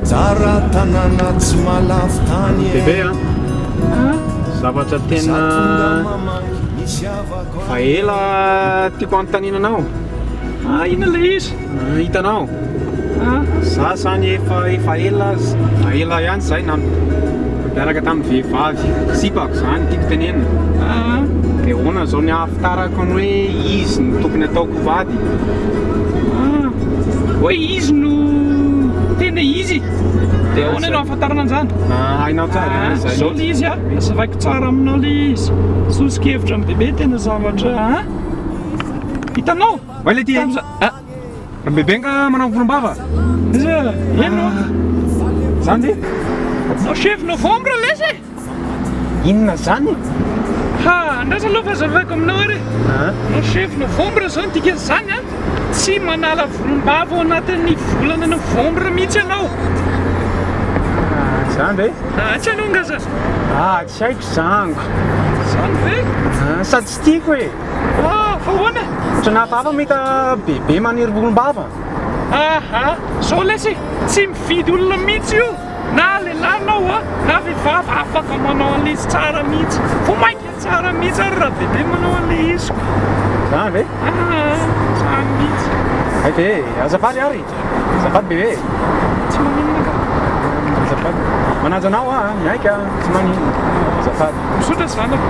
Tsara tanàna tsy mahalafo tany e. Bebe a! Zavatra tena efa ela tiako hanontaniana anao. Ah, inona ilay izy? Ah, hitanao? Ah. Za zany efa efa ela efa ela ihany zay na miaraka tamin'ny vehivavy sipako zany tiako tenenina. Ah. Dia ahoana zao ny ahafitarako ny hoe izy no tokony ataoko vady? Ah. Hoe izy no tena izy. Dia ahoana no ahafantarana an'izany? Ah, hainao tsara Ah, zay. Zao ilay izy a, azavaiko tsara aminao ilay izy. Soso-kevitra amin'ny bebe tena zavatra a. Hitanao? Oay le ty e. Tamza- Ah, Ry bebe nga manao volombava? iza? Ino? Zany ve? No chef novembre lesy e! Inona zany? Ha, andraso aloha fa azavaiko aminao ary e. No chef novembre zao ny dikan'izany a, tsy manala volombava ao anatin'ny volana novembre mihitsy ianao. Zany ve? Ah, tsy hainao nga za? Ah, tsy haiko zango. Zany ve? Ah, sady tsy tiako e. Ah, fa ahoana? Ohatran'ny hafahafa mahita bebe maniry volombava. Aha, zao lesy e, tsy mividy olona mihitsy io. Na lehilahy anao a, na vehivavy afaka manao an'ilay izy tsara mihitsy. Vao mainka tsara mihitsy ary raha bebe manao an'ilay izy ko. Zany ve? Ah, zany mihitsy. Hay ve, azafady ary. Azafady bebe. Tsy maninona ka. Azafady. Manaja anao aho, mihaika, tsy maninona. Azafady. Misaotra zanako.